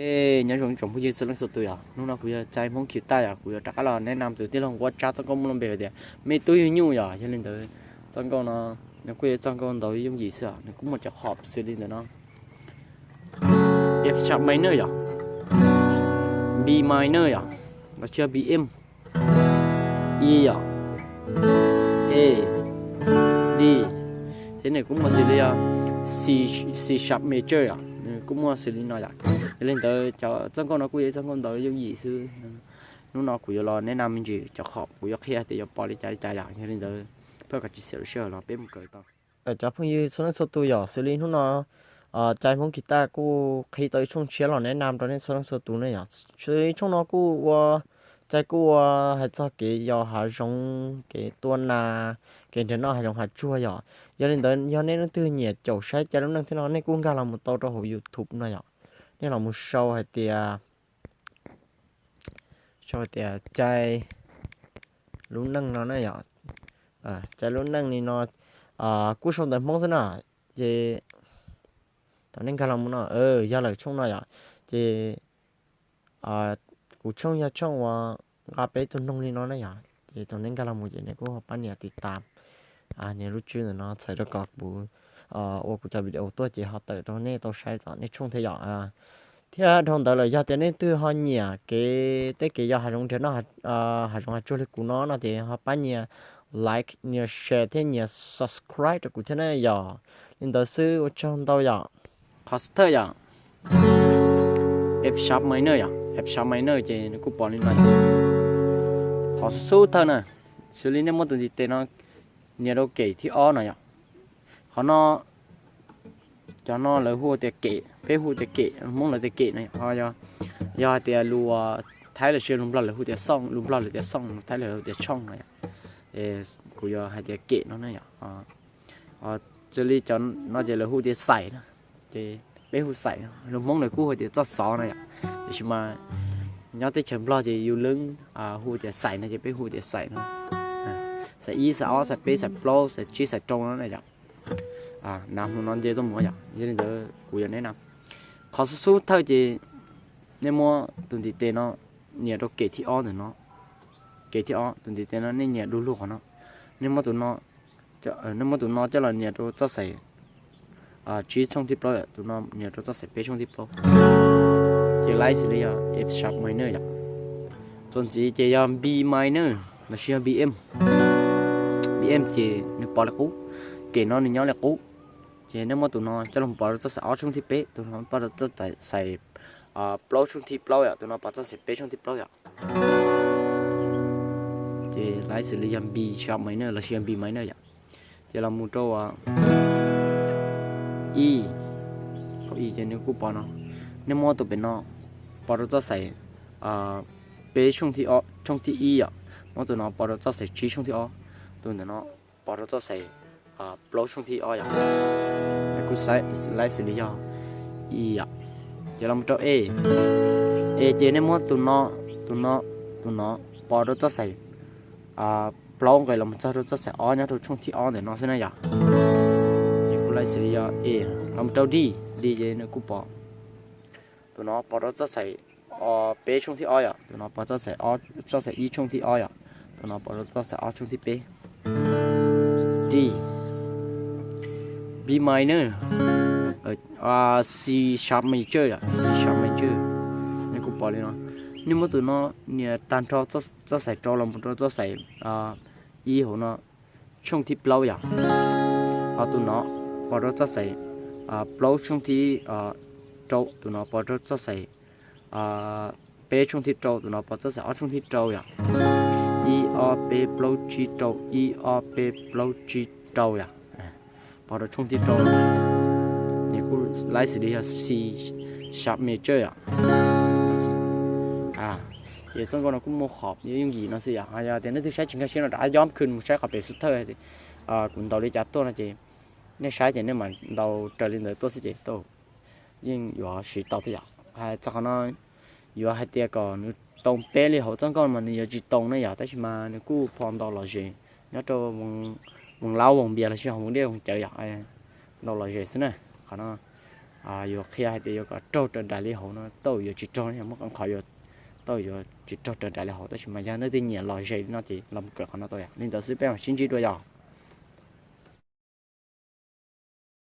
Ej, nyob zoo tsoom phooj ywg txhua leej txhua tus yom, hnub no kuv yog Tsaib Hmoob Khis Taj yom, kuv yuav rov qab los neb nam tus tij laug Nquab Tsab txoj nkauj muaj lub npe hais tias Me Tub Yug Nyuj yom. Yog li ntawd txoj nkauj no nws kuj yog txoj nkauj ntaus yooj yim xwb, nws kuj muaj cov chord xws li ntawm no: F sharp minor yom, B minor yom, los sis yog B M, E yom, A, D, thiab nws kuj muaj xws li yog C, C sharp major yom, nws kuj muaj xws li no yom. Yog li ntawd cov txoj nkauj no kuj yog txoj nkauj ntaus yooj yim xwb. Hnub no kuv yuav los neb na me ntsis cov qhov kuv yuav qhia tias yuav pom li cas li cas yom. Yog li ntawd, pab kom tsis xiam lub sij hawm los peb mus kawm tau. Cov phooj ywg txhua leej txhua tus yom, xws li hnub no cai Hmoob Kiv Taj kuj qhib tau ib tshooj tshiab los neb na rau nej txhua leej txhua tus ne yom. Xws li tshooj no kuj ua, cai kuj ua hais txog kev yos hav zoov, kev tua nas, kev nrhiav noj hav zoov hav tsuag yom. Yog li ntawd yog nej leej twg nyiam caum saib cai lub neej thiab no nej kuj nkag los mus tau rau hauv YouTube no yom. Nej los mus sau hais tias, sau hais tias cai lub neej no na yom. Cai lub neej li no kuj sau ntawv Hmoob xwb na. Ces thaum nej nkag los mus no, yog lawm tshooj no yom. Ces kuv tshooj yog tshooj uas nqa peb tug noog li no na yom. Ces thaum nej nkag los mus ces nej kuj pab nias tiv tas, nias lub tswb ntawm no txhawm rau kom kuv ua kuv cov video tuaj ces ho tawm rau nej tau saib tom nej tshooj thiab yom. Thiab dhau ntawd lawm yog tias nej twg ho nyiam kev, tej kev yos hav zoov nrhiav noj hav zoov hav tsuag li kuv no no ces ho pab nias like, nias share thiab nias subscribe rau kuv thiab na yom. Li ntawd xwb ua tsaug ntau yom. Qhov xub thawj yom, F sharp minor yom, F sharp minor ces nws kuj pom li no. Qhov xub xub thawj na, xws li nej muab tus ntiv tes no nias rau kem thib ob no yom. Qhov no, cov no lawv hu tias kem, peb hu tias kem, Hmoob lawv tias kem no. Yog hais tias lus Thaib los sis lus Nplog lawv hu tias xooj, lus Nplog lawv tias xooj, lus Thaib lawv hu tias tshooj no yom. Kuv yuav hais tias kem no na yom. Xws li cov no ces lawv hu tias xais na, ces peb hu xais. Lus Hmoob lawv kuj hu tias txoj xov no yom. Tiam sis mas nyob teb chaws Nplog ces yus leej hu tias xais no ces peb hu tias xais no. Xais ib, xais ob, xais peb, xais plaub, xais tsib, xais rau no na yom. Nav hmo no nce tuaj mus yom, yog li ntawd kuv yuav neb na. Qhov xub xub thawj ces nej muab tus ntiv tes no nias rau kem thib ob ntawm no. Kem thib ob, tus ntiv tes no nej nias du lug qhov no. Nej muab tus no, nej muab tus no coj los nias rau txoj xais tsib tshooj thib plaub, tus no nias rau txoj xais peb tshooj thib plaub. Ces laib xws li yog F sharp minor yom. Txuas ntxiv ces yog B minor los sis yog B M. B M ces nws pov li qub, kem no nws nyob li qub. Ces nej muab tus no coj los pov rau txoj xais ob tshooj thib peb, tus no pov rau txoj xais plaub tshooj thib plaub yom, tus no pov txoj xais peb tshooj thib plaub yom. Ces laib xws li yog B sharp minor los sis yog B minor yom. Ces los mus rau E, E ces nws kuj pov no. Nej muab tus pem no pov rau txoj xais peb tshooj thib ib yom, muab tus no pov rau txoj xais tsib tshooj thib ob, tus ntawm no pov rau txoj xais plaub tshooj thib ob yom. Kuj laib xws li yog E yom. Ces los mus rau E, E ces nej muab tus no, tus no, tus no pov rau txoj xais plaub nqes los mus txog rau txoj xais ob nyob rau tshooj thib ob ntawm no xwb na yom. Ces kuj laib xws li yog E. Los mus rau D, D ces nws kuj pov, tus no pov rau txoj xais peb tshooj thib ob yom, tus no pov txoj xais, txoj xais ib tshooj thib ob yom, tus no pov rau txoj xais ob tshooj thib peb. D, B minor, C sharp major yom, C sharp major. Nej kuj pom li no, nej muab tus no nias tag nrho txoj xais rau los mus rau txoj xais ib hauv no tshooj thib plaub yom. Ho tus no pov rau txoj xais plaub tshooj thib rau, tus no pov rau txoj xais peb tshooj thib rau, tus no pov txoj xais ob tshooj thib rau yom. Ib ob peb plaub tsib rau, ib ob peb plaub tsib rau yom. Pov rau tshooj thib rau, nws kuj laib xws li yog C sharp major yom. Ces txoj nkauj no kuj muaj qhov yooj yim no xwb yom. Yog tias nej twg saib tsis nkag siab no rov qab yob khw mus saib qhov pem xub thawj, kuv ntaus li cas tuaj no ces nej saib ces nej mam ntaus raws li ntawd tuaj xwb ces tau, yeej yuav siv tau thiab yom. Hais txog qhov no, yuav hais tias kom nws tau peb li hauv txoj nkauj mas nws yuav tsis tau ne yom, tab sis mas nws kuj pho ntau lom zem nyob rau voos laub voos npias los sis ho voos dej voos cawv yom, ntau lom zem xwb na. Qhov no yuav qhia hais tias yuav kom raug raws nraim li hauv no tau yuav tsis raug, muaj qee qhov yuav tau yuav tsis raug raws nraim li hauv, tab sis mas yog nej twg nyiam lom zem li no ces los mus kawm qhov no tau yom. Li ntawd xwb peb mam sib ntsib dua yom.